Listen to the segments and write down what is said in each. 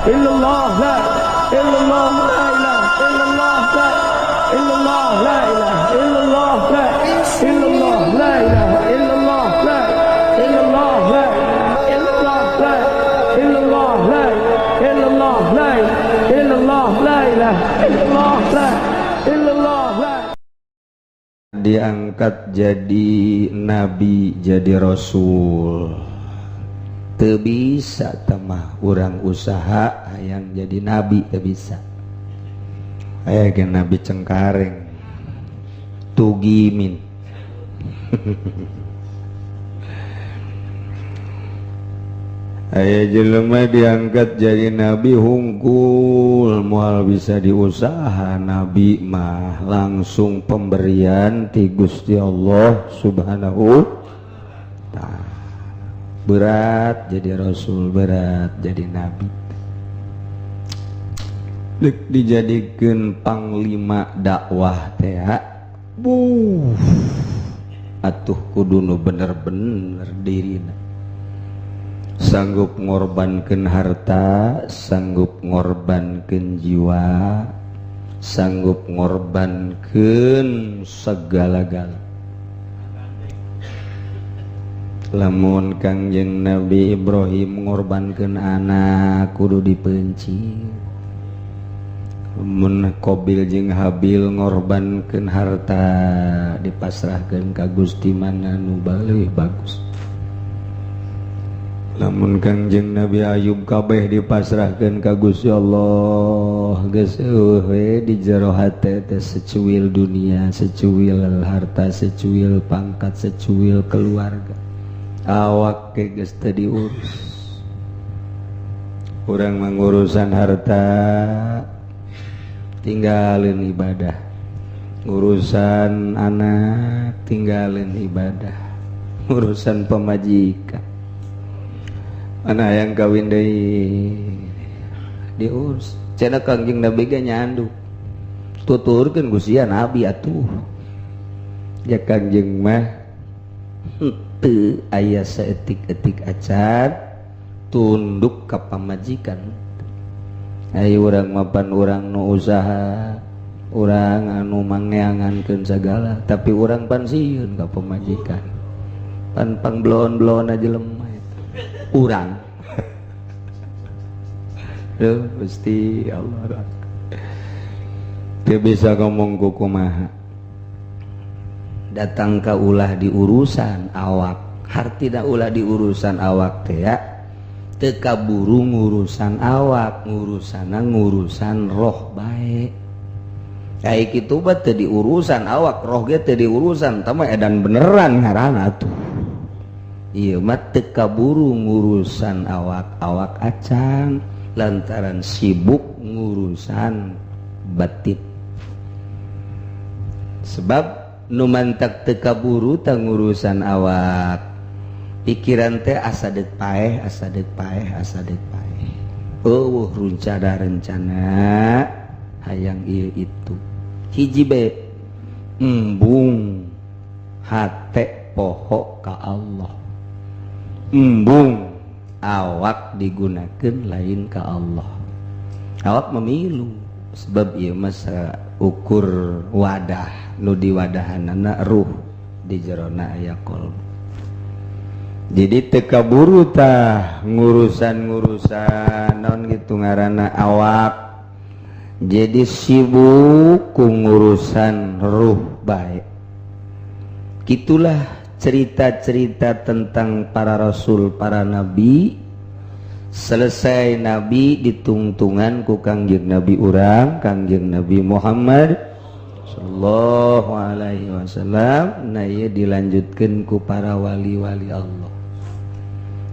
illallah la illallah la ilaha illallah la illallah la ilaha illallah la illallah la ilaha illallah la illallah la illallah la illallah la illallah la illallah la ilaha illallah la illallah la. Diangkat jadi nabi, jadi rasul, teu bisa mah urang usaha hayang jadi nabi, teu bisa. Aya ge nabi Cengkareng, Tugimin. Aya jelema diangkat jadi nabi hungkul, moal bisa diusaha. Nabi mah langsung pemberian ti Gusti Allah Subhanahu ta'ala. Berat jadi rasul, berat jadi nabi. Dek dijadikeun panglima dakwah teh, buh, atuh kudu nu bener-bener dirina, sanggup ngorbankan harta, sanggup ngorbankan jiwa, sanggup ngorbankan segala-gala. Lamun Kangjeng Nabi Ibrahim ngorbankan anak, kudu dipenci. Mun Qabil jeung Habil ngorbankan harta, dipasrahkan ka Gusti mana nu leuwih bagus. Lamun Kangjeng Nabi Ayub kabeh dipasrahkan ka Gusti Allah, geus eueuh we di jero hate teh secuil dunia, secuil harta, secuil pangkat, secuil keluarga, awak ge geus teu diurus. Urang mengurusan harta tinggalin ibadah, urusan anak tinggalin ibadah, urusan pemajikan mana yang kawin deui diurus. Cenah Kangjeng Nabi ge nyandu tuturkeun Gusti Nabi atuh ya. Kangjeng mah henteu aya saeutik-eutik acan tunduk ka pamajikan. Ayo urang mapan, urang nu usaha, urang anu mangeangankeun sagala, tapi urang pan sieun ka pamajikan, pan pangblon-blon aja lemah urang. Duh, Gusti Allah, dia bisa ngomong kumaha datang ke ulah di urusan awak. Hartina ulah di urusan awak teh ya teu kaburu ngurusan awak, ngurusana ngurusan roh bae. Kayak kitu mah teu di urusan awak, roh ge teu di urusan, tah mah edan beneran ngaranna tuh. Ieu mah teu kaburu ngurusan awak, awak acan lantaran sibuk ngurusan batin. Sebab nu mantak teu kaburu tah ngurusan awak, pikiran teh asa deuk paeh, asa deuk paeh, asa deuk paeh. Eueuh rencana rencana hayang ieu itu. Hiji be, embung hate poho ka Allah, embung awak digunakan lain ka Allah. Awak memilu sebab ieu mah ukur wadah, nu diwadahanana ruh, di jerona aya kolbu. Jadi teu kaburu tah ngurusan-ngurusan naon gitu ngaranna awak, jadi sibuk ku ngurusan ruh bae. Gitulah cerita-cerita tentang para rasul, para nabi. Selesai nabi ditungtungan ku Kangjeng Nabi urang, Kangjeng Nabi Muhammad sallallahu alaihi wasallam. Nah, ieu dilanjutkeun ku para wali-wali Allah.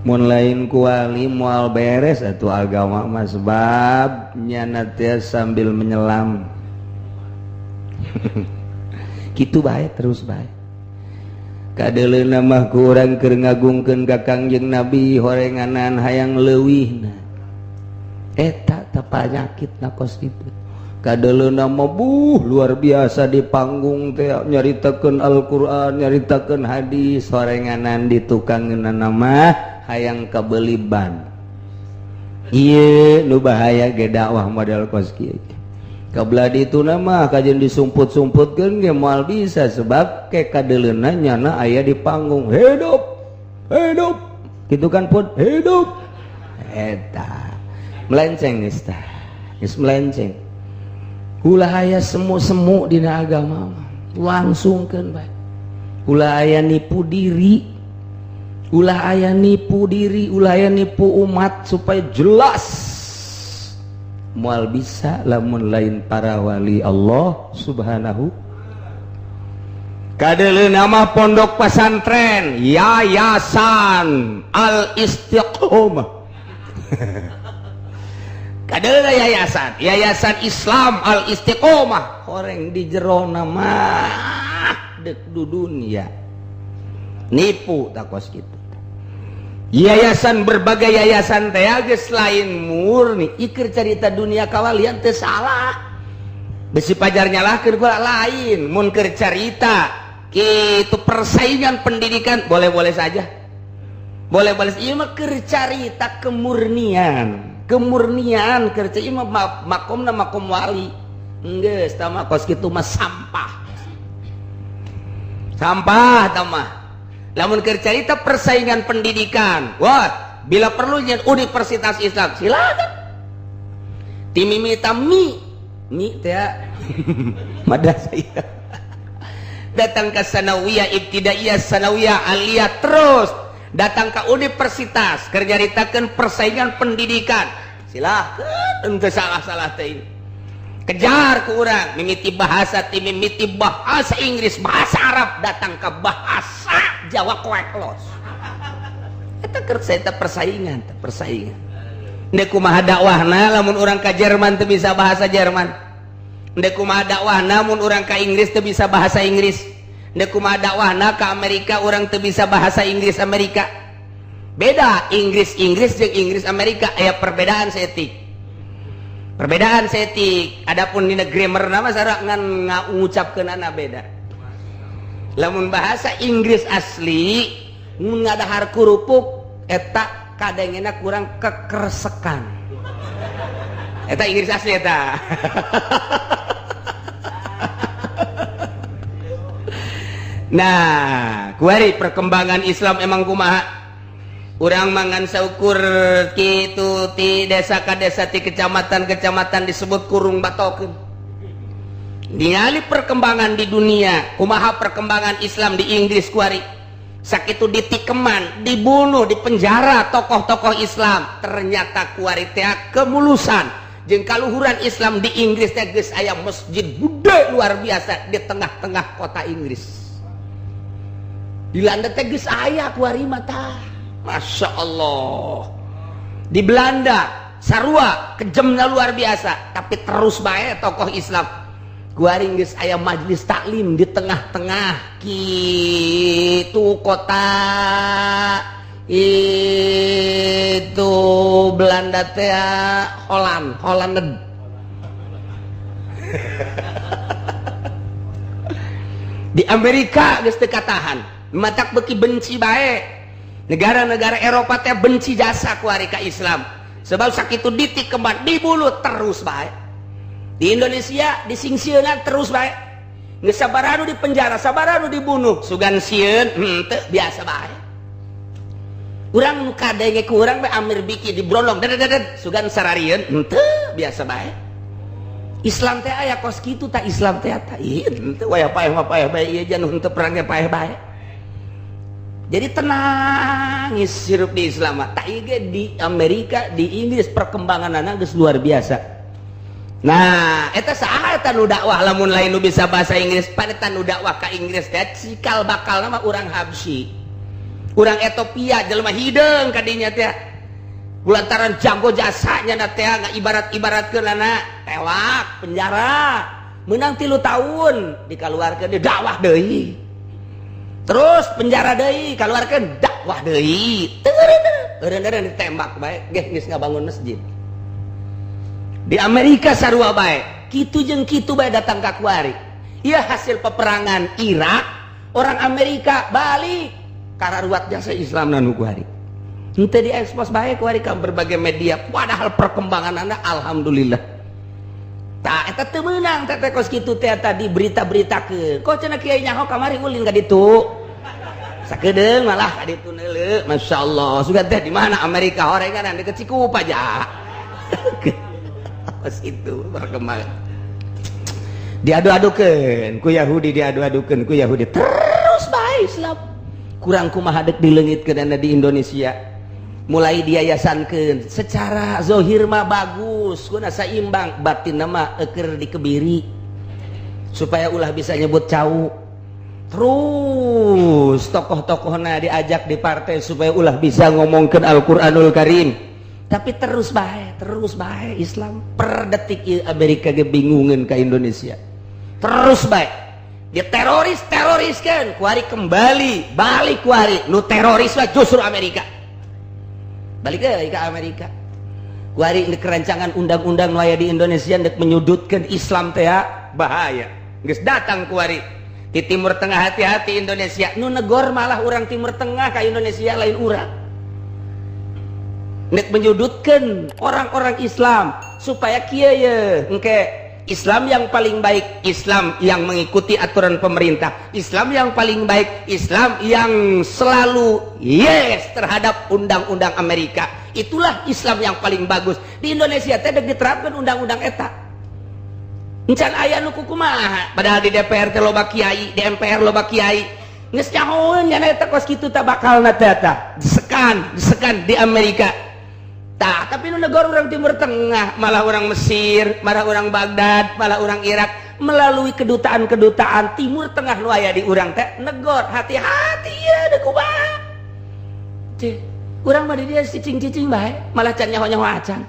Mun lain ku wali moal beres atuh agama mah, sebab nyana teh sambil menyelam kitu bae terus bae. Kadeleuna mah ku urang keur ngagungkeun ka Kangjeng Nabi, horenganan hayang leuwihna eta teh panyakit na kos kitu. Kadeleuna mah buh luar biasa di panggung teh nyaritakeun Al-Qur'an, nyaritakeun hadis, horenganan di tukangeunana mah hayang kabeli ban. Ieu nu bahaya ge dakwah model kos kieu. Kabelah ditu mah kajian disumput-sumputkeun ge moal bisa sebab ke kadeuleunna nyana aya di panggung hidup hidup kitu kan pun hidup eta melenceng geus tah geus melenceng. Ulah aya semu-semu dina agama mah langsungkeun bae. Ulah aya nipu diri, ulah aya nipu diri, ulah aya nipu umat supaya jelas moal bisa lamun lain para wali Allah subhanahu. Kadeuleuna mah pondok pesantren Yayasan Al Istiqomah. Kadeuleuna yayasan, Yayasan Islam Al Istiqomah, horeng di jerona mah dek du dunia. Nipu takos kitu. Yayasan berbagai yayasan teh geus lain murni iker cerita dunia kawalian teh salah. Besi pajar nyalahkeun gua lain mun keur carita kitu persaingan pendidikan boleh-boleh saja. Boleh-boleh ieu mah keur carita kemurnian. Kemurnian keur ieu mah makomna makom wali. Geus tah mah kos kitu mah sampah. Sampah tah mah. Lamun keur carita persaingan pendidikan, wah, bila perlu nyen Universitas Islam, silakan. Timimita mi, mi teh madrasah ieu. Datang ke sanawiyah, ibtidaiyah, sanawiyah, aliyah terus datang ke universitas keur nyaritakeun persaingan pendidikan. Silakan, henteu salah-salah teh. Kejar ku urang mimiti bahasa ti mimiti bahasa Inggris, bahasa Arab, datang ke bahasa Jawa koek los. Eta keur eta persaingan, teh persaingan. Ndek kumaha dakwahna lamun urang ka Jerman teu bisa bahasa Jerman. Ndek kumaha dakwahna mun urang ka Inggris teu bisa bahasa Inggris. Ndek kumaha dakwahna ka Amerika urang teu bisa bahasa Inggris Amerika. Beda Inggris Inggris jeung Inggris Amerika aya perbedaan seetik. Perbedaan seetik. Adapun dina grammar nama sarua ngan ngucapkeunana beda. Lamun bahasa Inggris asli mun ngadahar kerupuk eta kadengena kurang kekersekan. Eta Inggris asli eta. Nah, kuari perkembangan Islam emang kumaha? Urang mangan saukur kitu ti desa ka desa ti kecamatan-kecamatan disebut kurung batokeun. Ningali perkembangan di dunia, kumaha perkembangan Islam di Inggris kuari. Sakitu ditikeman, dibunuh, dipenjara tokoh-tokoh Islam. Ternyata kuari teh kemulusan jeung kaluhuran Islam di Inggris teh geus aya masjid gede luar biasa di tengah-tengah kota Inggris. Di Belanda teh geus aya kuari mah tah. Masya Allah. Di Belanda sarua kejamnya luar biasa, tapi terus bae tokoh Islam. Kuari geus aya majelis taklim di tengah-tengah kitu kota itu Belanda teh Holland, Holland. Di Amerika geus teu katahan, matak beuki benci bae. Negara-negara Eropa teh benci jasa kuari ka Islam. Sebab sakitu ditikeman, dibunuh terus bae. Di Indonesia disingsieunan terus bae. Geus sabaranu di penjara, sabaranu dibunuh, sugan sieun henteu biasa bae. Urang nu kadenge ku urang bae Amir Biki dibrondong dedet sugan sararieun henteu biasa bae. Islam teh aya kos kitu tah Islam teh tah ieu henteu waya paeh mah paeh bae ieu jan henteu perangnya paeh bae. Jadi tenang hirup di Islam mah. Tak ieu ge di Amerika, di Inggris perkembanganana geus luar biasa. Nah, eta saha eta nu dakwah lamun lain nu bisa bahasa Inggris, pan eta nu dakwah ka Inggris teh cikal bakal mah urang Habsyi. Urang Ethiopia jelema hideung ka dinya teh. Lantaran jago jasanya na teh ngaibarat-ibaratkeunana tewak penjara. Menang 3 tahun dikaluarkeun dakwah deui. Terus penjara deui kaluarkeun dakwah deui. Teu ditembak bae geh geus ngabangun masjid. Di Amerika sarua bae, kitu jeung kitu bae datang ka kuari. Ieu hasil peperangan Irak, orang Amerika balik kararuat jasa Islam nu kuari. Henteu diekspos bae ku ari ka berbagai media padahal perkembangan anda alhamdulillah. Tah eta teu meunang teh kos kitu teh tadi berita-beritakeun. Kok cenah kiai nyaho kamari ulin ka ditu. Sakedeung malah ka ditu neuleuh. Masyaallah, sugan teh di mana Amerika horengan deket Cikupa ja. Kos itu perkembangan. Diadu-adukeun ku Yahudi, diadu-adukeun ku Yahudi. Terus bae Islam. Kurang kumaha deuk dileungitkeun di Indonesia. Mulai diayasankeun secara zahir mah bagus, guna saimbang, batin mah eukeur dikebiri supaya ulah bisa nyebut cau. Terus tokoh-tokohna diajak di partai supaya ulah bisa ngomongkeun Al-Qur'anul Karim. Tapi terus bae Islam per detik Amerika ge bingungeun ka Indonesia. Terus bae dia teroris-teroriskeun, kuari kembali balik kuari nu teroris mah justru Amerika. Balik ke Amerika. Kuari kerancangan undang-undang nu aya di Indonesia ndek menyudutkan Islam teh bahaya. Geus datang kuari di Timur Tengah, hati-hati Indonesia. Nu negor malah orang Timur Tengah ka Indonesia lain urang. Ndek menyudutkan orang-orang Islam supaya kieu ye engke Islam yang paling baik, Islam yang mengikuti aturan pemerintah, Islam yang paling baik, Islam yang selalu yes terhadap undang-undang Amerika. Itulah Islam yang paling bagus. Di Indonesia teh diterapkan undang-undang eta. Encan aya nu kumaha, padahal di DPR teh loba kiai, di MPR loba kiai. Geus nyahoeun nya eta kos kitu tah bakalna teh eta. Disekan, disekan di Amerika. Tah, tapi nu negara orang Timur Tengah, malah orang Mesir, malah orang Baghdad, malah orang Irak melalui kedutaan-kedutaan Timur Tengah nu aya di urang teh negor, hati-hati ya deuk kumaha. Cih, urang mah di dia cicing-cicing bae, malah can nyaho-nyaho acan.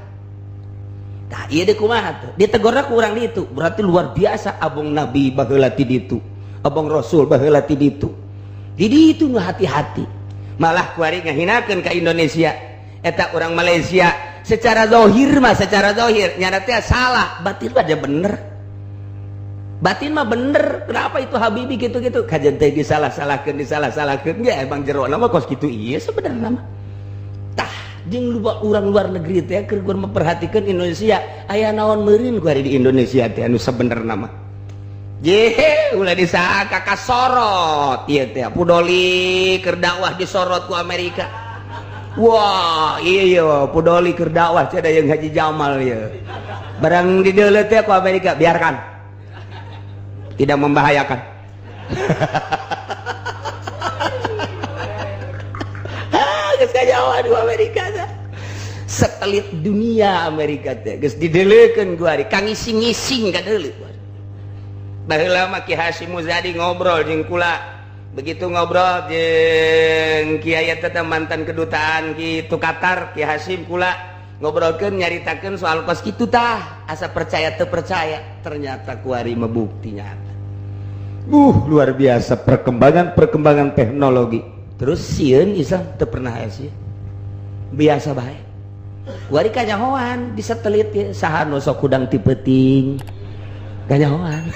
Tah, ieu deuk kumaha tuh? Ditegorna ku urang di itu, berarti luar biasa abong Nabi baheula ti ditu, abong Rasul baheula ti ditu. Di ditu nu hati-hati. Malah kuari ngahinakeun ka Indonesia. Eta orang Malaysia secara zahir mah, secara zahir nyana teh salah, batin mah dia bener, batin mah bener. Kenapa itu Habibie gitu-gitu kajian teh disalah-salahkeun, disalah-salahkeun ya emang jero nama kos gitu iya sebenarnya mah. Tah jeung lupa orang luar negeri teh keur memperhatikan Indonesia aya naon meureun ku di Indonesia teh anu sebenarnya mah. Ye ulah disangka kasorot ieu teh Pudoli keur dakwah disorot ku Amerika. Wah iya Pudoli keur dakwah cenah yang Haji Jamal ieu. Barang dideuleu teh ku Amerika biarkan. Tidak membahayakan. Geus kajawa di Amerika teh. Satelit dunia Amerika teh geus dideuleukeun ku ari kang ngising-ngising ka deuleu. Baheula mah Ki Hasyim Muzadi ngobrol jeung kula. Begitu ngobrol jeung kiai eta mantan kedutaan kitu Qatar, Ki Hasyim kula ngobrolkeun nyaritakeun soal kos kitu tah, asa percaya teu percaya, ternyata kuari mah bukti nyata. Luar biasa perkembangan-perkembangan teknologi. Terus sieun Islam teu pernah aya sieun. Biasa bae. Kuari kanyahoan di satelit ye saha nu sok hudang ti peuting. Kanyahoan.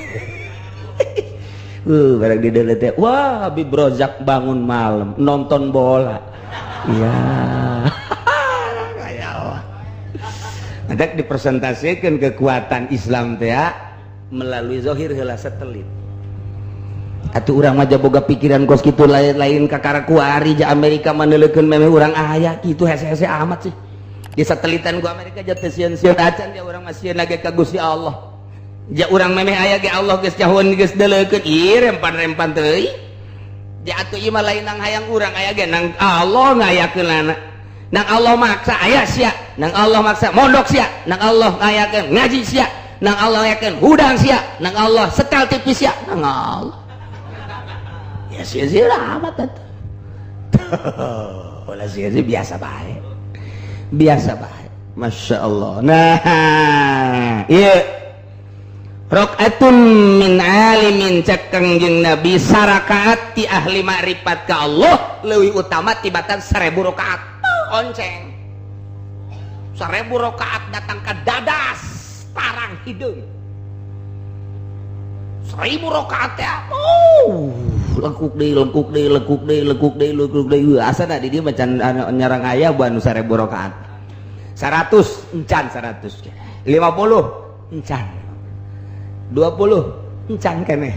Barang di deuleu teh, wah Habib Rozak bangun malam nonton bola. Iya. Kayak Matak dipresentasikan kekuatan Islam teh melalui zahir heula satelit. Atuh urang mah boga pikiran kos kitu lain-lain kakara kuari ja Amerika maneulekeun memeh urang aya kitu hese-hese amat sih. Di satelitan ku Amerika ja teu sieun-sieun acan ja urang mah sieun lagi ka Gusti Allah. Ja urang memeh aya ge Allah geus jauheun geus deuleukeun ieu rempan-rempan teuing. Ja atuh ieu mah lain nang hayang urang aya ge nang Allah ngayakeunana. Nang Allah maksa aya sia, nang Allah maksa mondok sia, nang Allah ngayakeun ngaji sia, nang Allah ngayakeun hudang sia, nang Allah setel TV sia, nang Allah. Ya sia-sia amat atuh. Ulah sia-sia biasa bae. Biasa bae. Masya Allah. Nah, ieu rakaatun min alimin cek Kangjeng Nabi sarakaat ti ahli makrifat ka Allah leuwih utama tibatan 1000 rakaat. Onceng 1000 rakaat datang ke dadas tarang hidung 1000 rakaat ya. Oh, Lengkuk deui, lengkuk deui, lengkuk deui, lengkuk deui, lengkuk deui. Asana di dieu macan nyarang aya buan nu 1000 rakaat. 100 encan 100. 50 encan. 20 encan keneh.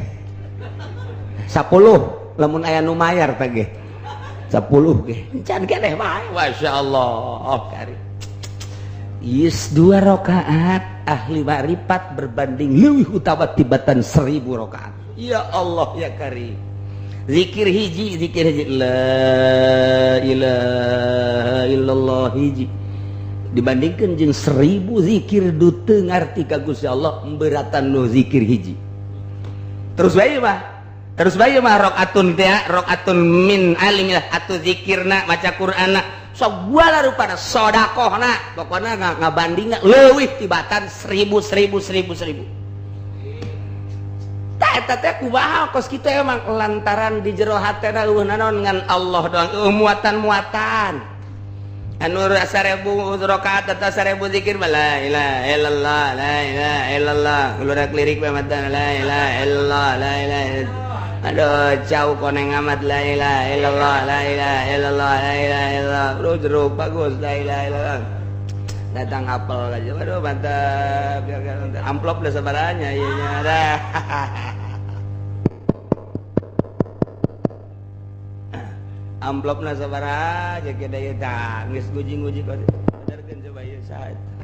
10 lamun aya nu mayar teh ge. 10 ge encan keneh bae. Masyaallah kari. Yes, 2 rakaat ahli makrifat berbanding leuwih utama tibatan 1000 rakaat. Ya Allah ya karim. Zikir hiji, zikir hiji, la ilaha illallah hiji dibandingkan jeung 1000 zikir du teu ngarti ka Gusti Allah beratan nu zikir hiji. Terus bae mah, terus bae mah rakaatun teh, rakaatun min alimillah atuh zikirna maca Qur'anna sagala rupana sedekahna pokona ngabandingna leuwih tibatan 1000 1000 1000 1000. Tah eta teh kumaha kos kitu emang lantaran di jero hatena eueuh nanaon ngan Allah doang eueuh muatan-muatan. Anu 1000 rakaat atau 1000 zikir mah la ilaha illallah la ilaha illallah keluar lirik mah matan la ilaha illallah la ilaha illallah. Aduh jauh koneng amat la ilaha illallah la ilaha illallah la ilaha illallah. Bro jeruk bagus la ilaha illallah. Datang apel aja, waduh mantap, amplop lah sabaranya, iya nya dah. Amplop lah sabaraha, kita ya tah, geus guji-guji kok. Benerkeun coba ieu saha eta.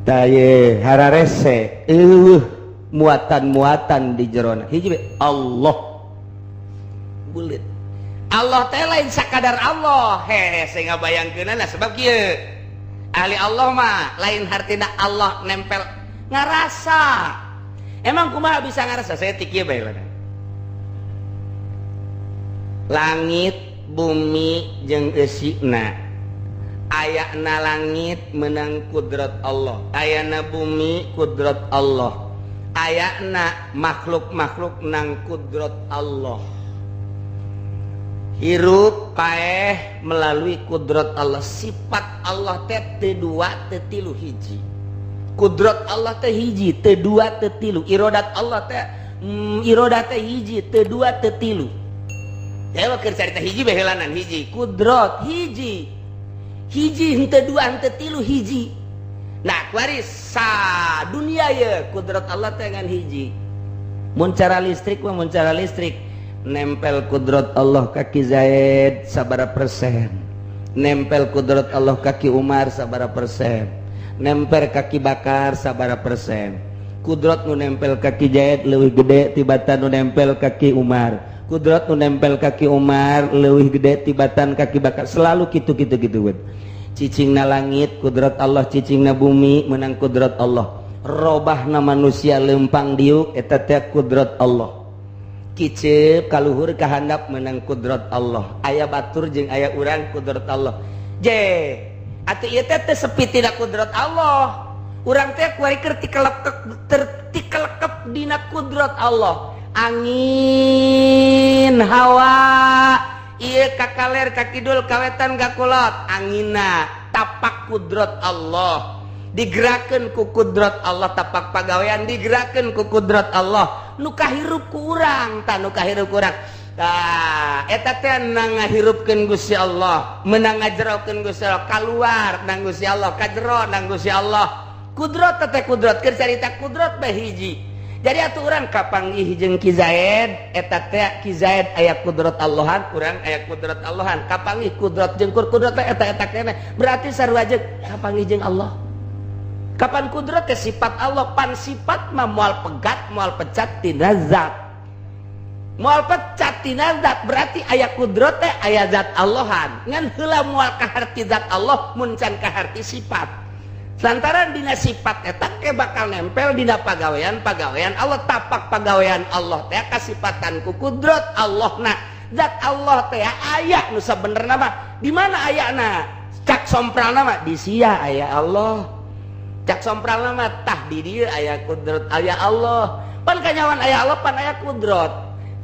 Tah ye hararese, eueuh muatan-muatan di jerona. Hiji we Allah. Bulit. Allah teh lain sakadar Allah, hehe saya ngabayangkeunana sebab kieu. Ahli Allah mah lain hartina Allah nempel ngarasa. Emang kumaha bisa ngarasa? Saya ti kieu bae lah. Langit, bumi jeung eusina. Ayana langit menang kudrat Allah, ayana bumi kudrat Allah, ayana makhluk-makhluk nang kudrat Allah. Hirup paeh melalui kudrat Allah. Sifat Allah teh teu dua teu tilu hiji. Kudrat Allah teh hiji teu dua teu tilu. Irodat Allah teh irodat teh hiji teu dua teu tilu. Dewa keur carita hiji bae heulanan hiji. Kudrat hiji. Hiji henteu dua henteu tilu hiji. Nah, kuari sa dunia ye kudrat Allah teh ngan hiji. Mun cara listrik mah mun cara listrik nempel kudrat Allah kaki Zaid sabara persen, nempel kudrat Allah kaki Umar sabara persen, nempel kaki Bakar sabara persen. Kudrat nu nempel kaki Zaid leuwih gede tibatan nu nempel kaki Umar, kudrat nu nempel kaki Umar leuwih gede tibatan kaki Bakar. Selalu kitu kitu kitu. Cicingna langit kudrat Allah, cicingna bumi menang kudrat Allah. Robahna manusia lempang diuk eta teh kudrat Allah. Kicep kaluhur kahandap menang kudrat Allah. Aya batur jeung aya urang kudrat Allah. Je atuh ieu teh teu sepi tina kudrat Allah. Urang teh kuari keur tikelekep dina kudrat Allah. Angin hawa ieu ka kaler ka kidul ka wetan ka kulot, anginna tapak kudrat Allah. Digerakkeun ku kudrat Allah, tapak pagawean digerakkeun ku kudrat Allah. Nu kahirup ku urang, tah nu kahirup ku urang. Tah eta teh ngahirupkeun Gusti Allah, meunang ngajerokeun Gusti Allah, kaluar nang Gusti Allah, kajero nang Gusti Allah. Kudrat teh kudrat, keur carita kudrat bae hiji. Jadi atuh urang kapanggih jeung Ki Zaid, eta teh Ki Zaid aya kudrat Allahan, urang aya kudrat Allahan. Kapanggih kudrat jeung kudrat teh eta eta keneh. Berarti sarua jeung kapanggih jeung Allah. Kapan kudrat teh sifat Allah, pan sifat mah moal pegat, moal pecat tina zat. Moal pecat tina zat berarti aya kudrat teh aya zat Allahan. Ngan heula moal kaharti zat Allah mun can kaharti sifat. Lantaran dina sifat eta ke bakal nempel dina pagawean-pagawean Allah, tapak pagawean Allah teh kasifatan ku kudrat Allah na. Zat Allah teh aya nu sabenerna mah. Di mana ayana? Cak sompralna mah di sia aya Allah. Cak sompralna mah tah di dieu aya kudrat aya Allah. Pan kanyawan aya Allah pan aya kudrat.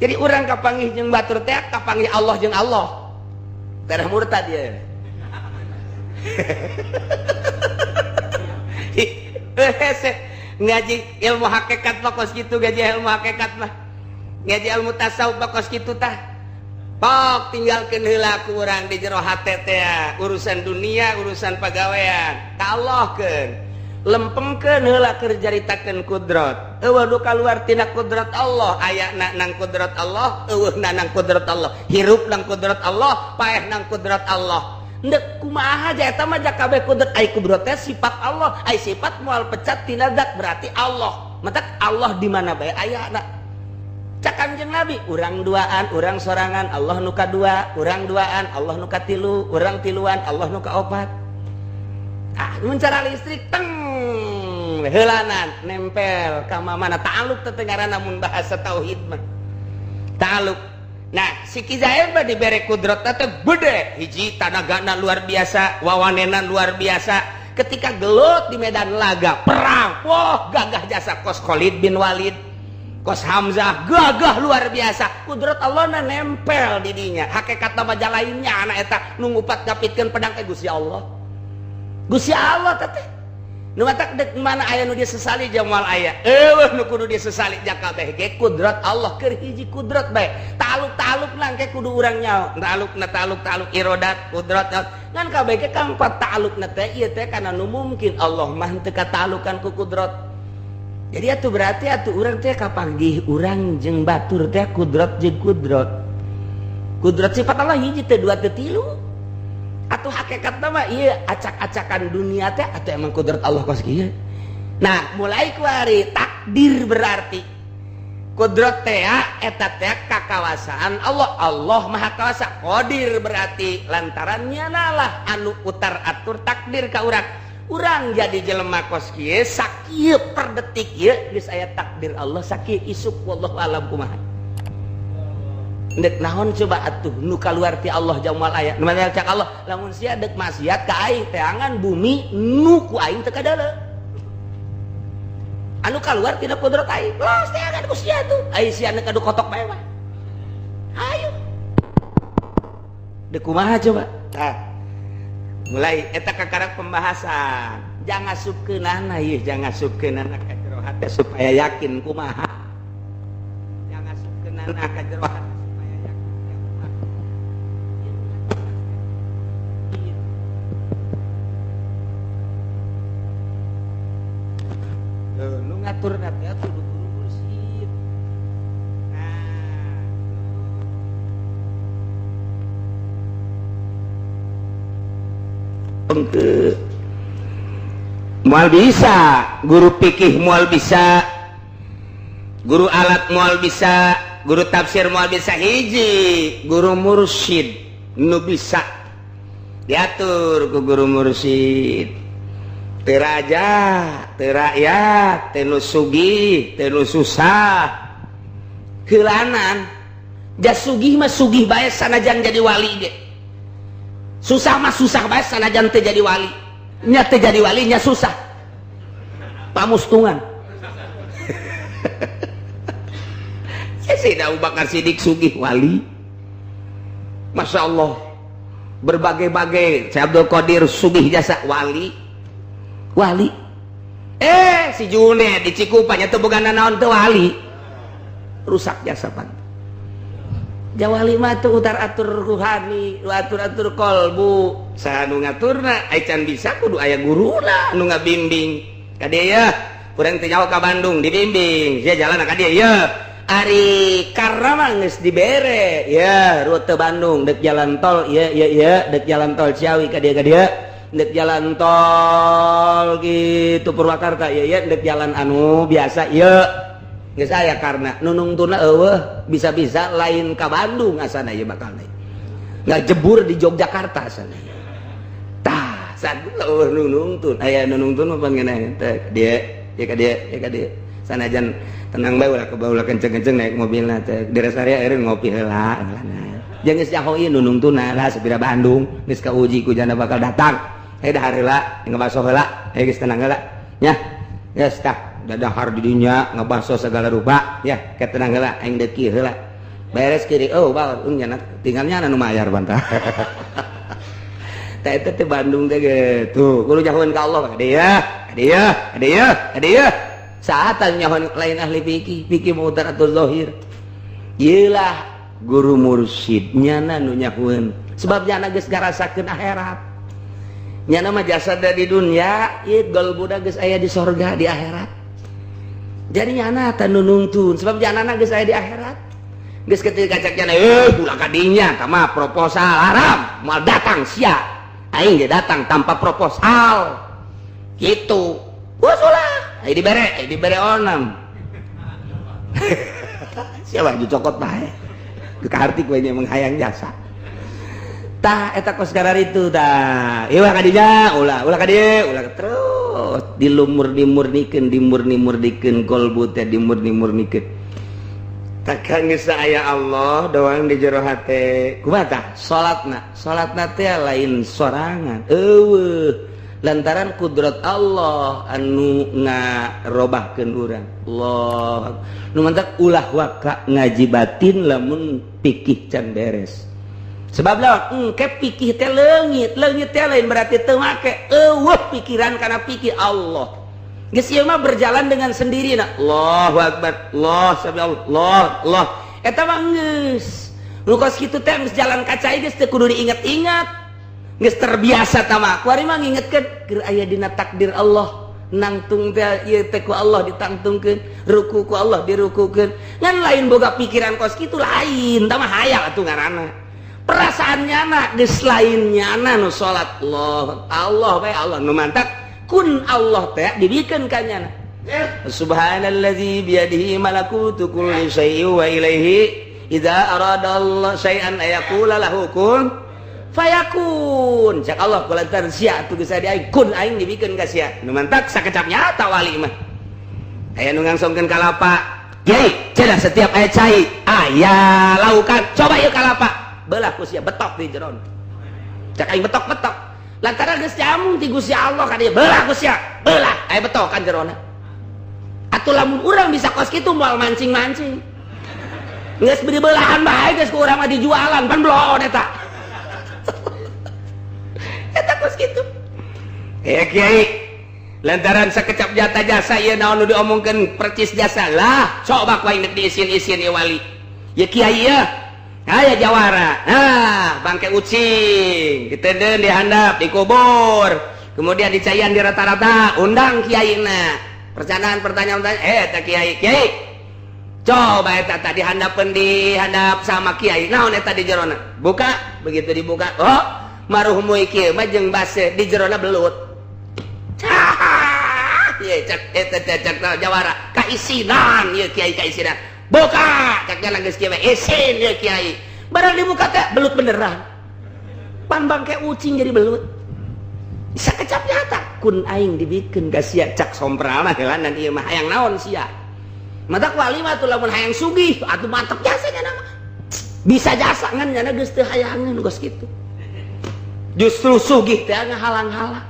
Jadi urang kapanggih jeung batur teh kapanggih Allah jeung Allah. Tereh murtad ieu. Ngaji ilmu hakikat mah kos kitu, gaji ilmu hakikat mah. Ngaji ilmu tasawuf bakos kitu tah. Pok tinggalkeun heula ku urang di jero hate teh urusan dunia, urusan pagawean. Ka Allahkeun. Lempengkeun heula keur caritakeun kudrat. Eueuh nu kaluar tina kudrat Allah, ayana nang kudrat Allah, eueuhna nang kudrat Allah, hirup nang kudrat Allah, paeh nang kudrat Allah. Ndek kumaha aja eta mah kabeh kudrat, ai kudrat teh sifat Allah, ai sifat moal pecat tina zat berarti Allah. Matak Allah di mana bae ayana. Cak Kanjeng Nabi, urang duaan, urang sorangan, Allah nu kadua, urang duaan, Allah nu katilu, urang tiluan, Allah nu kaopat. Ah, mun cara listrik teng heulanan nempel ka mana ta'aluk teh ngaranna mun bahasa tauhid mah. Ta'aluk. Nah, si Ki Zair mah dibere kudrat teh gede, hiji tanagana luar biasa, wawanena luar biasa. Ketika gelut di medan laga, perang, wah gagah jasa kos Khalid bin Walid, kos Hamzah, gagah luar biasa. Kudrat Allah na nempel di dinya. Hakikat nama lainnya anak eta nu ngupat ngapitkeun pedang teh Gusti Allah. Gusti Allah teh. Nu matak dek mana aya nu disesali jamal aya. Eueuh nu kudu disesali jakabeh ge kudrat Allah keur hiji kudrat bae. Taluk-taluk langke kudu urang nyaho. Talukna taluk-taluk irodat kudrat. Ngan kabeh ge kang talukna teh ieu teh kana nu mungkin Allah mah teu katalukan ku kudrat. Jadi atuh berarti atuh urang teh kapanggih urang jeung batur teh kudrat jeung kudrat. Kudrat sifat Allah hiji teh dua teh tilu. Atau hakikat mah iya acak-acakan dunia teh atau emang kudrat Allah kos kieu. Nah, mulai kuari takdir berarti kudrat teh eta teh kakawasaan Allah. Allah Maha Kawasa. Qadir berarti lantarannya nalah anu utar atur takdir ka urang. Urang jadi jelema kos kieu sakieu per detik ieu geus aya takdir Allah sakieu isuk wallahu alam kumaha. Ndek naon coba atuh nu kaluar ti Allah jamal aya. Nu mana cak Allah lamun sia dek maksiat ka aing teangan bumi nu ku aing teu kadala. Anu kaluar tina kudrat aing. Los teangan ku sia tuh. Ai sia nu kadu kotok bae mah. Ayo. Dek kumaha coba? Tah. Mulai eta kakarak pembahasan. Jangan asupkeunana ieu, jangan asupkeunana ka jero hate supaya yakin kumaha. Jangan asupkeunana ka jero hate supaya yakin kumaha. Nu ngaturna teh kudu guru mursyid. Nah, moal bisa guru fikih, moal bisa guru alat, moal bisa guru tafsir, moal bisa hiji guru mursyid nu bisa diatur ku guru mursyid. Teu raja, teu rakyat, teu nu sugih, teu nu susah. Heulanan jas sugih mah sugih bae sanajan jadi wali ge. Susah mah susah bae sanajan teu jadi wali. Nya teu jadi wali nya susah. Pamustungan. Sayyidina Abu Bakar Siddiq sugih wali. Masya Allah. Berbagai-bagai Syekh Abdul Qadir sugih jasa wali. Wali. Si Junet di Cikupanya teu boga nanaon teu wali. Rusak jasa pan. Jawali mah teu utar atur ruhani, atur-atur kolbu. Saha nu ngaturna, ai can bisa kudu aya guruna nu ngabimbing. Ka dieu ya, urang teh nyaho ka Bandung dibimbing, sia jalan ka dieu ya. Ari karena mah geus dibere, ya rute Bandung dek jalan tol, ya ya ya, dek jalan tol Ciawi ka dieu ka dieu. Ndek jalan tol gitu Purwakarta ya ya, ndek jalan anu biasa ya geus aya karena nunungtuna eueuh bisa-bisa lain ka Bandung asana ieu bakal naik ngajebur di Yogyakarta asana tah saat eueuh nunungtun aya nunungtun mah pan ngeunah teh dia ya ka dia ya ka dia sanajan tenang bae ulah ulah kenceng-kenceng naik mobilna teh di rest area eureun ngopi heula jeung geus nyaho ieu nunungtuna lah sapira Bandung geus kauji ku janda bakal datang. Dahar heula ngebaso heula geus tenang heula nya geus tah dadahar di dinya ngebaso segala rupa ya ke tenang heula aing deuk kieu heula beres kiri oh baur nya tinggalnya anu mayar bantah tah eta teh Bandung teh gitu kudu nyahoeun ka Allah ka dieu ka dieu ka dieu ka dieu saatan nyahoeun lain ahli fikih fikih mau atur zahir. Ieulah guru mursyid nyana nu nyahueun sebab nyana geus ngarasakeun akhirat. Nyana mah jasad di dunia, ieu golbuda geus aya di sorga di akhirat. Jadi nyana teh nu nungtun sebab nyana geus aya di akhirat. Geus ketika cek nyana ulah ka dinya tah mah proposal haram, moal datang sia. Aing ge datang tanpa proposal. Gitu. Geus ulah, aya dibere onam. Siapa dicokot bae. Kaharti we nya menghayang jasa. Tah eta kos itu tah. Ieu ka dinya ulah, ulah ka dieu, ulah terus dilumur dimurnikeun, dimurni-murnikeun kolbu teh dimurni-murnikeun. Takkan geus aya Allah doang di jero hate. Kumaha tah? Salatna, salatna teh lain sorangan. Eueuh. Lantaran kudrat Allah anu ngarobahkeun urang. Allah. Nu mantak ulah waka ngaji batin lamun pikih can beres. Sebab lawan engke pikih teh leungit, leungit teh lain berarti teu make. Eueuh pikiran kana pikir Allah. Geus ieu mah berjalan dengan sendiri na. Allahu akbar, Allah sami Allah, Allah. Eta mah geus. Nu kos kitu teh geus jalan ka cai geus teu kudu diinget-inget. Geus terbiasa tah mah. Kuari mah ngingetkeun keur aya dina takdir Allah. Nangtung teh ieu teh ku Allah ditangtungkeun, ruku ku Allah dirukukeun. Ngan lain boga pikiran kos kitu lain, tah mah hayal atuh ngaranna. Perasaan nyana geus lain nyana nu salat Allah, Allah bae Allah nu mantak kun Allah teh dibikeun ka nyana. Subhanallazi biyadihi malakutu kulli syai'in wa ilaihi idza arada Allah syai'an ayaqula lahu kun fayakun. Cak Allah kulantaran sia atuh geus adi aing kun aing dibikeun ka sia. Nu mantak sakecap nyata wali mah. Aya nu ngangsongkeun kalapa. Kiai, cenah setiap aya cai aya laukan coba ieu kalapa. Belah ku sia betok di jeron. Cak aing betok-betok. Lantaran geus jamung ti Gusti Allah ka dieu belah ku sia. Belah aya betokan jerona. Atuh lamun urang bisa kos kitu moal mancing-mancing. Geus beri belahan bae geus ku urang mah dijualan pan bloon eta. Eta kos kitu. Kiai lantaran sakecap jata jasa ieu naon nu diomongkeun percis jasa lah coba ku aing diisin-isin ieu wali. Ye kiai ieu aya jawara. Nah, bangke ucing diteuden dihandap dikubur. Kemudian dicaian di rata-rata undang kiaina. Percandaan pertanyaan eta kiai kiai. Coba eta tadi handapeun dihandap sama kiai. Naon eta di jerona? Buka, begitu dibuka. Oh, maruhmu ieu mah jeung base di jerona belut. Cah, ye cak eta cak jawara kaisinan ieu kiai kaisinan. Buka, cak nya geus kieu isin ieu kiai. Barang dibuka teh belut beneran. Pan bangke ucing jadi belut. Sakecap nyata kun aing dibikeun ka sia cak sompral mah heulanan ieu mah hayang naon sia. Matak wali mah atuh lamun hayang sugih atuh mantep jasa nya mah. Bisa jasa ngan nyana geus teu hayangeun geus kitu. Justru sugih teh ngahalang-halang.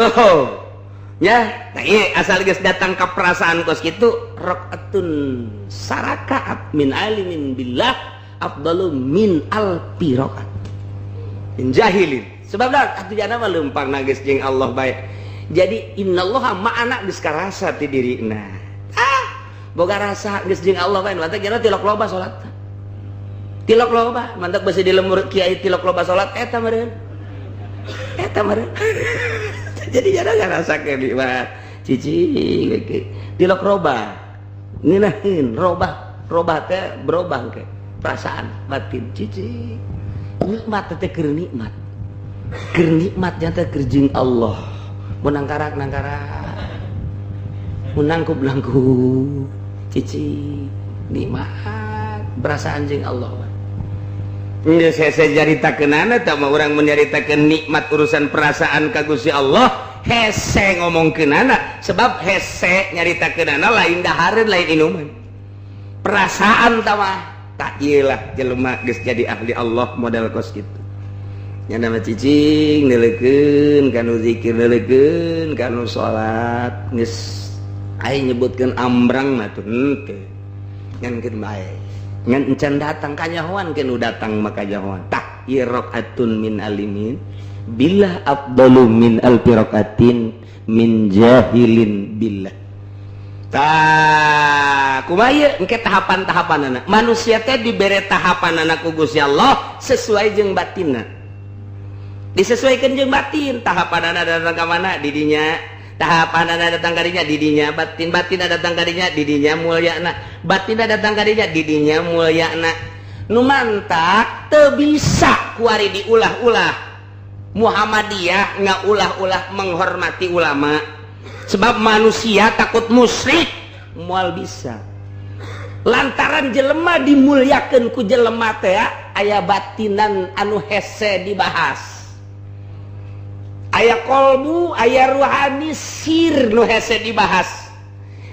Oh. Ya, nah iya, asal geus datang ke perasaan kos kitu rakaatun sarakaat min alimin billah afdalu min alfi rakaat min jahilin. Sebab dah atuh jana mah leumpang geus jeung Allah bae. Jadi innallaha ma'ana geus karasa ti dirina. Ah, boga rasa geus jeung Allah bae, mantap jana tilok loba salat. Tilok loba, mantap besi di lemur kiai tilok loba salat eta meureun. Eta meureun. Jadi jana ngarasakeun nikmat. Cicing tilok robah. Ngeunaheun robah, robah teh berubah ke perasaan batin cicing. Nikmat teh keur nikmat. Keur nikmat nya teh keur jeung Allah. Mun nangkarak nangkarak. Mun nangkup nangkup. Cicing nikmat perasaan jeung Allah. Geus hese nyaritakeunana tah mah urang menyaritakeun nikmat urusan perasaan ka Gusti Allah, hese ngomongkeunana sebab hese nyaritakeunana lain dahareun lain inuman. Perasaan tah mah tak ieu lah jelema geus jadi ahli Allah model kos kitu. Nya nama cicing neuleukeun kanu zikir neuleukeun kanu salat geus aing nyebutkeun ambrang mah tuh henteu. Ngan keun bae. Ngan encan datang kanyahoan keun nu datang maka kanyahoan. Tah ieu rakaatun min alimin Billah afdalu min alfi rakaatin min jahilin billah. Tah, kumaha ieu engke tahapan-tahapanana? Manusia teh dibere tahapanana ku Gusti Allah sesuai jeung batinna, disesuaikan jeung batin. Tahapanana datang ka mana, didinya tahapanana datang kadinya, didinya batin, batin datang kadinya, didinya mulyana, batin datang kadinya, didinya mulyana. Nu mantak teu bisa kuari diulah-ulah Muhammadiyah nggak ulah-ulah menghormati ulama sebab manusia takut musyrik, moal bisa, lantaran jelema dimuliakan ku jelema teh aya batinan anu hese dibahas, aya kolbu, aya ruhani, sir nu hese dibahas.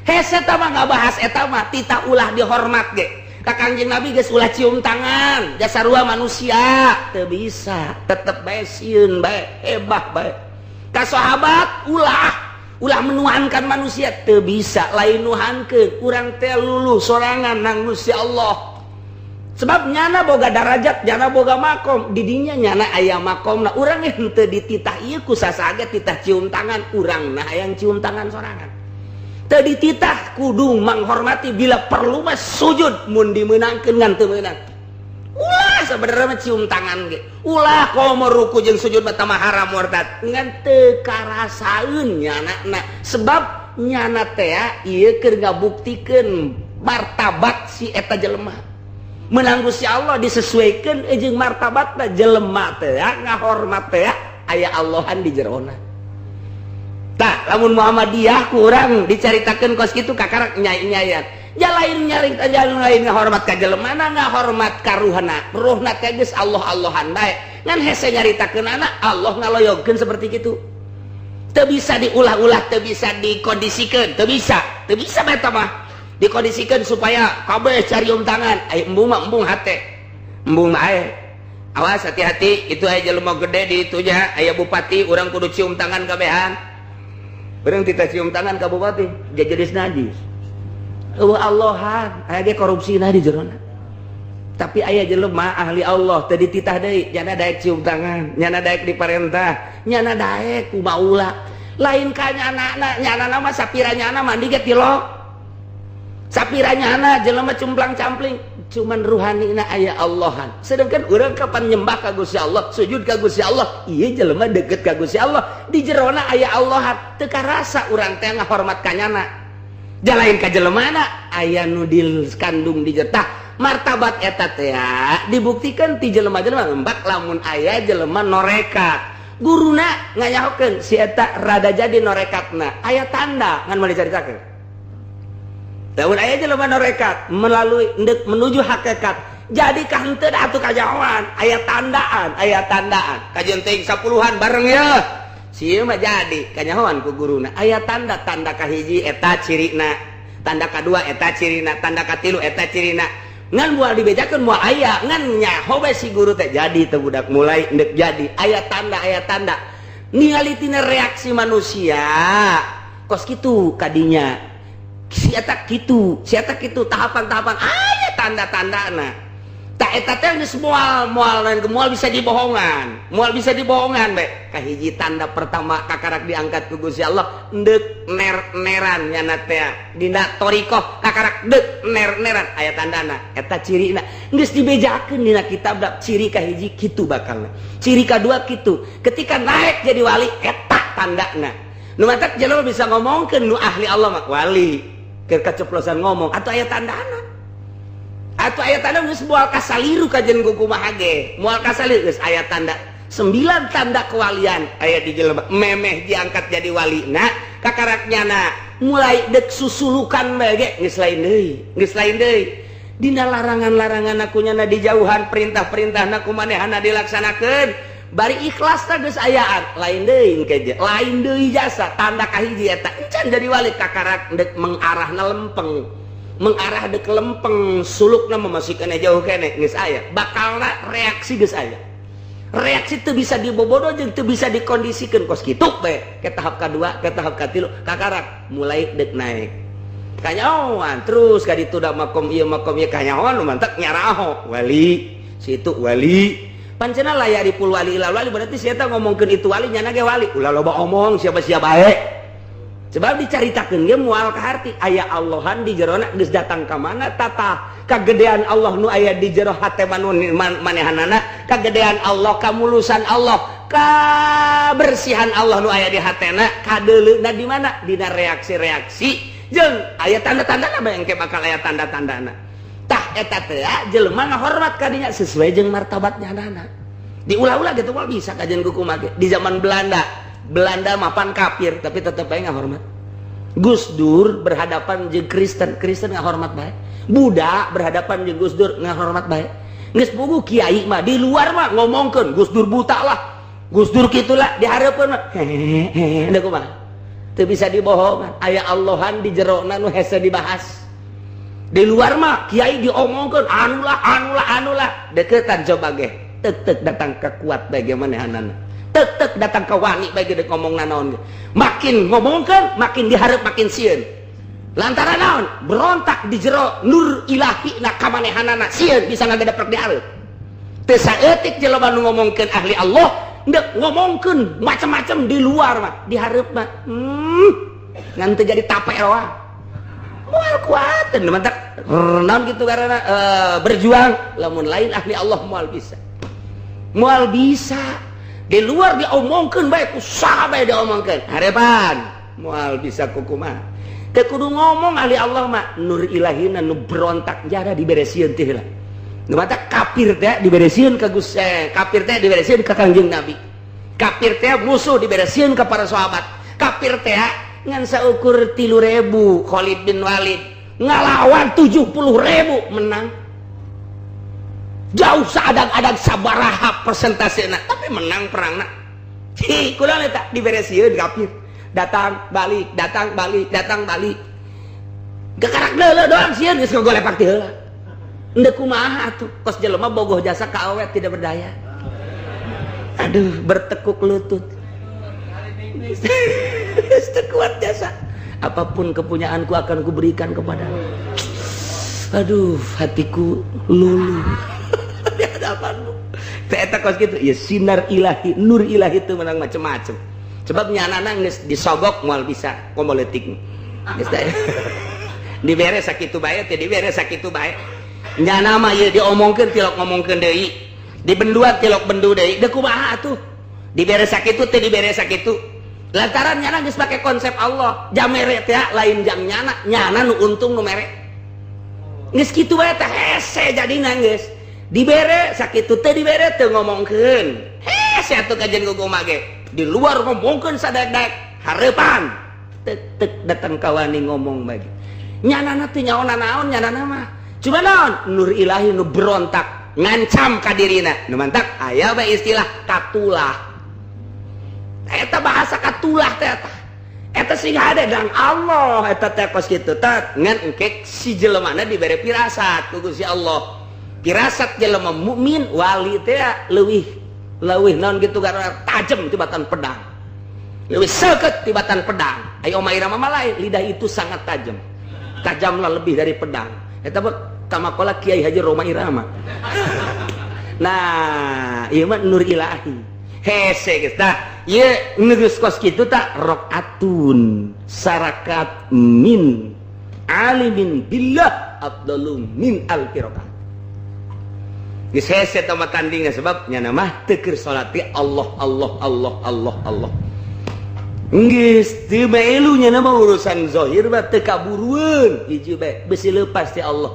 Hese tah mah ngabahas eta mah, tita ulah dihormat ge. Ka Kangjeng Nabi geus ulah cium tangan, jasa rua manusia teu bisa, tetep bae sieun bae, hebah bae. Ka sahabat ulah, ulah menuhankan manusia, teu bisa, lain nuhankeun, urang teh luluh sorangan nang Gusti Allah. Sebab nyana boga darajat, nyana boga makom, didinya nyana aya makomna, urang henteu dititah ieu ku sasage titah cium tangan, urang nah hayang cium tangan sorangan. Teu dititah kudu menghormati, bila perlu mah sujud mun dimeunangkeun, ngan teu meunang. Ulah sebenarnya mah cium tangan ge. Ulah komo ruku jeung sujud mah tamah haram murtad. Ngan teu karasaeun nyana na. Sebab nyana teh ieu keur ngabuktikeun martabat si eta jelema. Menang Gusti Allah disesuaikan jeung martabatna jelema teh ngahormat teh aya Allahan di jerona. Tah, lamun Muhammadiyah kurang dicaritakeun kos kitu, kakarak nyai-nyayan. Ja lain nyaring jalan, lain ngahormat ka jelemana, ngahormat ka ruhna. Ruhna teh geus Allah-Allahan bae. Ngan hese nyaritakeun anak Allah ngaloyogkeun seperti kitu. Teu bisa diulah-ulah, teu bisa dikondisikeun, teu bisa. Teu bisa eta mah. Dikondisikan supaya kabeh carium tangan, ai embung mah embung hate. Embung mah ae. Awas, hati-hati, itu aya jelema gede di itunya, aya bupati, urang kudu cium tangan kabehan. Bareng kita cium tangan ka bupati, dia jadi najis. Eueuh Allahan, aya ge korupsina di jerona. Tapi aya jelema ahli Allah teu dititah deui, nyana daek cium tangan, nyana daek diparentah, nyana daek kumaula. Lain ka nyana, nyana mah sapira nyana mandi ge tilok. Sapira nyana jelema cumplang campling, cuman ruhani na aya Allahan. Sedangkan urang kapan nyembah ka Gusti Allah, sujud ka Gusti Allah, ieu jelema deket ka Gusti Allah, di jerona aya Allahan, teu karasa urang teh ngahormat ka nyana. Jalain ka jelemana aya nu kandung di jetah martabat eta teh dibuktikan ti jelema-jelema ngembak. Lamun aya jelema norekat, guruna nganyahokeun si eta rada jadi norekatna, aya tanda ngan moal dicaritakeun. Lamun aya jelema norekat melalui ndek menuju hakikat, jadi kah henteu atuh kajahoan, aya tandaan, aya tandaan kajeun teuing sapuluhan bareng ya si ieu mah jadi kanyahoan ku guruna, aya tanda. Tanda kahiji eta cirina, tanda kadua eta cirina, tanda katilu eta cirina, ngan moal dibejakeun, moal aya, ngan nyaho bae si guru teh jadi teu budak mulai ndek jadi, aya tanda, aya tanda ningali tina reaksi manusia kos kitu kadinya si eta kitu, si eta kitu, tahapan-tahapan aya tanda-tandana. Tak eta teh geus moal moal lain, moal bisa dibohongan, moal bisa dibohongan bae. Kahiji tanda pertama kakarak diangkat ku Gusti Allah ndek ner-neran nyana teh dina thoriqoh, kakarak dek ner-neran aya tandana, eta cirina geus dibejakeun dina kitab. Ciri kahiji kitu bakalna, ciri kadua kitu, ketika naik jadi wali eta tandana. Nu matak jelema bisa ngomongkeun nu ahli Allah mah wali keur keceplosan ngomong atau aya tandana atau aya tanda geus moal kasaliru kajen kumaha ge moal kasaliru. Geus aya tanda, sembilan tanda kewalian aya di jelema memeh diangkat jadi wali. Nah, kakarak nyana mulai dek susulukan bae ge geus lain deui, geus lain deui. Dina larangan-larangan aku nyana dijauhan, perintah-perintah ku manehana dilaksanakeun bari ikhlas teh geus ayaan, lain deui engke, lain deui jasa. Tanda kahiji eta encan jadi wali kakarak dek mengarahna lempeng, mengarah dek lempeng, sulukna masih kene jauh kene, geus aya bakalna reaksi, geus aya reaksi teu bisa dibobodo jeung teu bisa dikondisikeun kos kitu bae. Ke tahap kedua, ke tahap katilu, kakarak mulai dek naik kanyahoan terus ka ditu da makom ieu, makom ieu, kanyahoan nu mantak nyaraho wali situ wali. Pancena la ya'riful wali illa wali, berarti sia ngomongkeun itu wali, nyana ge wali. Ulah loba omong, siapa-siapa bae. Sebab dicaritakeun ge moal kaharti. Aya Allahan di jerona, geus datang ka mana tata kagedean Allah nu aya di jero hate manehanana, kagedean Allah, kamulusan Allah, kabersihan Allah nu aya di hatena, kadeuleuna di mana? Dina reaksi-reaksi jeung aya tanda-tandana bae, engke bakal aya tanda-tandana. Tah, eta teh jelema ngahormat ka dinya sesuai jeung martabatnya nana. Diulah-ulah gitu mah bisa kajian kumaha ge. Di zaman Belanda, Belanda mapan kafir, tapi tetep aja ngahormat. Gus Dur berhadapan jeung Kristen, Kristen ngahormat bae. Buddha berhadapan jeung Gus Dur, ngahormat bae. Geus puguh kiai mah di luar mah ngomongkeun Gus Dur buta lah, Gus Dur kitulah, di hareupeun mah hehehe. Da kumaha, teu bisa dibohongan, aya Allahan di jerona nu hese dibahas. Di luar mah kiai diomongkeun anulah, anulah, anulah, deketan coba ge tek tek datang ke kuat bagaimana, tek tek datang ke wani bae gede ngomong naon ge. Makin ngomongkeun makin diharap makin sieun. Lantaran naon? Berontak di jero nur ilahi na kamanehanana, sieun bisa ngagedeprek di hareup. Teu saeutik jelema nu ngomongkeun ahli Allah, ndek ngomongkeun macam-macam di luar mah, di hareup mah ngan teu jadi tape doang, moal kuat. Mantap naon gitu karena berjuang lamun lain ahli Allah moal bisa, moal bisa. Di luar diomongkeun bae, usaha bae diomongkeun, harepan moal bisa. Kukumaha teu kudu ngomong ahli Allah mah, nur ilahina nu berontak jara diberesieun teh heula. Nu matak kafir teh diberesieun ka Gus, kafir teh diberesieun ka Kangjeng Nabi, kafir teh musuh diberesieun ka para sahabat. Kafir teh ngan saukur 3.000, Khalid bin Walid ngalawan 70.000, menang jauh seadag-adag sabaraha persentasena, tapi menang perangna. Ci kurang eta diberesieun kafir, datang balik, datang balik, datang balik, gekarak deuleu doang, sieun, geus ngogolepak ti heula. Endek kumaha atuh, kos jelema bogoh jasa ka awet tidak berdaya. Aduh, bertekuk lutut. Teu kuat jasa. Apapun kepunyaanku akan kuberikan kepadamu. Aduh, hatiku luluh di hadapanmu. Teh eta kos kitu, ya sinar ilahi, nur ilahi itu menang macem-macem. Sebab nyanana geus disogok moal bisa komo leutik. Geus teh. Dibere sakitu bae teh, dibere sakitu bae. Nyana mah ieu diomongkeun tilok ngomongkeun deui. Dibenduan tilok bendu deui. Deuk kumaha atuh? Dibere sakitu teh, dibere sakitu. Lantaran nyana geus pake konsep Allah. Jam mere teh lain jam nyana, nyana nu untung nu mere. Geus kitu bae teh hese jadina geus. Dibere sakitu teh, dibere teu ngomongkeun. Hese atuh kajian kumaha ge. Di luar ngomongkeun sadaek-daek, hareupan tek tek datang kawani ngomong bagi. Nyana teh nyaona naon nyana mah. Cuma naon? Nur ilahi nu berontak ngancam ka dirina. Nu mantak aya bae istilah katulah. Eta bahasa katulah teh eta. Eta sing hade dang Allah eta teh kos kitu teh, ngan engke si jelemana dibere pirasat ku Gusti Allah. Pirasat jelema mukmin wali teh leuwih leuwih naon gitu karena tajam tibatan pedang. Leuwih seukeut tibatan pedang. Ayo Oma Irama mah lain, lidah itu sangat tajam. Tajamlah lebih dari pedang. Eta mah kamakola Kiai Haji Rhoma Irama. Nah, ieu mah nur ilahi. Hese geus tah. Ieu geus kos kitu tah, rakaatun sarakat min alimin billah afdalu min alfi rakaat. Geus hese tah mah tandingna, sebab nyana mah teu keur salat teh Allah, Allah, Allah, Allah, Allah. Geus teu melu nyana mah urusan zahir mah teu kaburueun, hiji bae besi leupas ti Allah.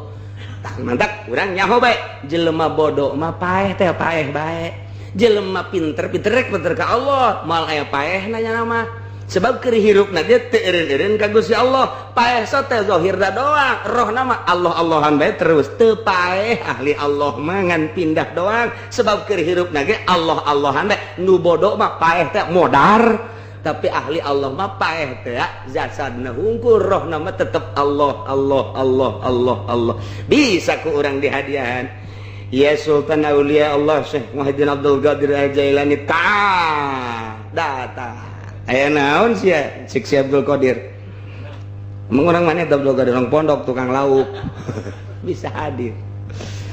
Tah, mantak urang nyaho bae, jelema bodoh mah paeh teh paeh bae. Jelema pinter, pinter rek pinter ka Allah, moal aya paeh nanya mah. Sebab keur hirupna dia teu eureun-eureun ka Gusti Allah. Paeh so teh zahirna doang, rohna mah Allah Allahan bae terus. Teu paeh ahli Allah mah, ngan pindah doang. Sebab keur hirupna ge Allah Allahan bae. Nu bodoh mah paeh teh modar, tapi ahli Allah mah paeh teh jasadna hungkul, rohna mah tetep Allah, Allah, Allah, Allah, Allah. Bisa ku urang dihadiahan. Ya Sultan Aulia Allah Syekh Muhyiddin Abdul Qadir Al-Jailani ta datang. Aya naon sia cik si Abdul Qadir? Emang orang mana Abdul Qadir, orang pondok tukang lauk. Bisa hadir.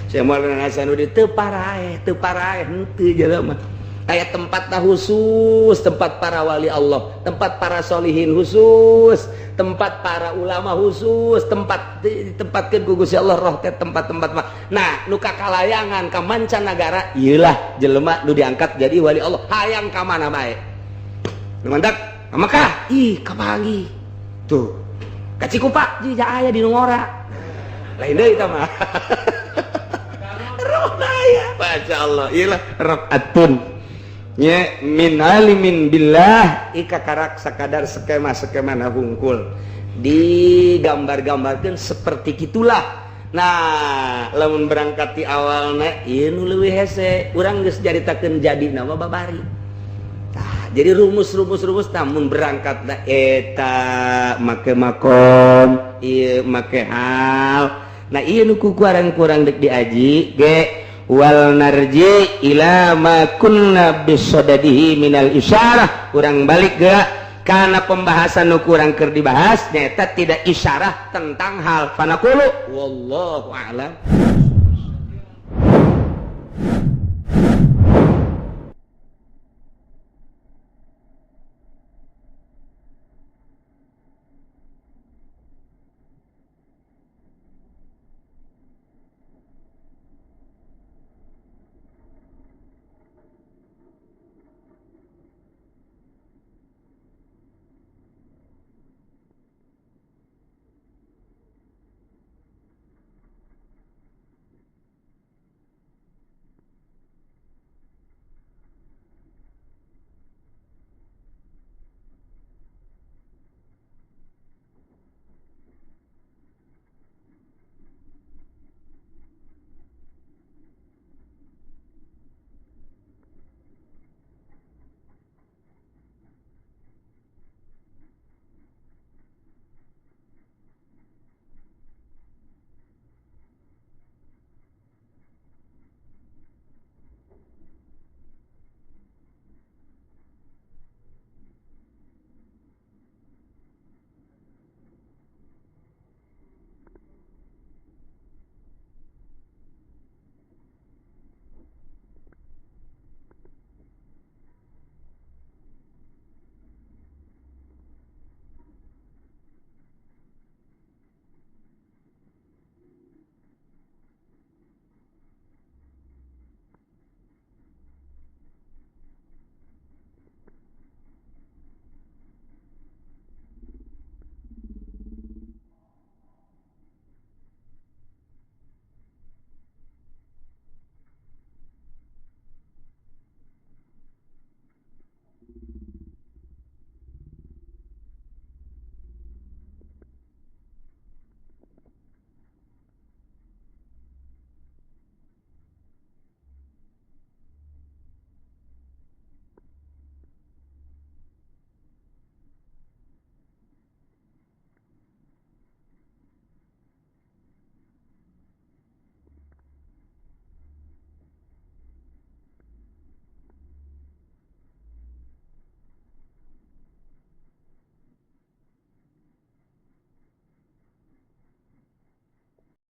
Syekh Maulana Hasanuddin teu paraeh, teu paraeh henteu jelema. Aya tempat khusus, tempat para wali Allah, tempat para solihin khusus, tempat para ulama khusus, tempat ditempatkeun ku Gusti Allah roh teh tempat-tempat mah. Nah, nu kakalayangan ka mancanagara ieu lah jelema nu diangkat jadi wali Allah, hayang ka mana bae. Nu mantak ka Mekah, ih kapanggih. Tuh. Ka Cikupa jika aya di nu ngora. Lain deui eta mah. Roh aya. Masya Allah, ieu lah raf'atun. Nya min alimin billah ika karak sakadar skema-skema na hungkul digambar-gambarkan seperti gitulah. Nah, lamun berangkat di awalna ieu nu leuwih hese, urang geus caritakeun jadi nama babari. Tah, jadi rumus-rumus rumus namun berangkat na eta make makom ieu make hal. Nah, ieu nu ku kurang-kurang dek diaji ge wal narji ila ma kunna bisodadihi minal isyarah. Kurang balik geura karena pembahasan nu kurang keur dibahas nyata tidak isyarah tentang hal fanaqulu wallahu a'lam.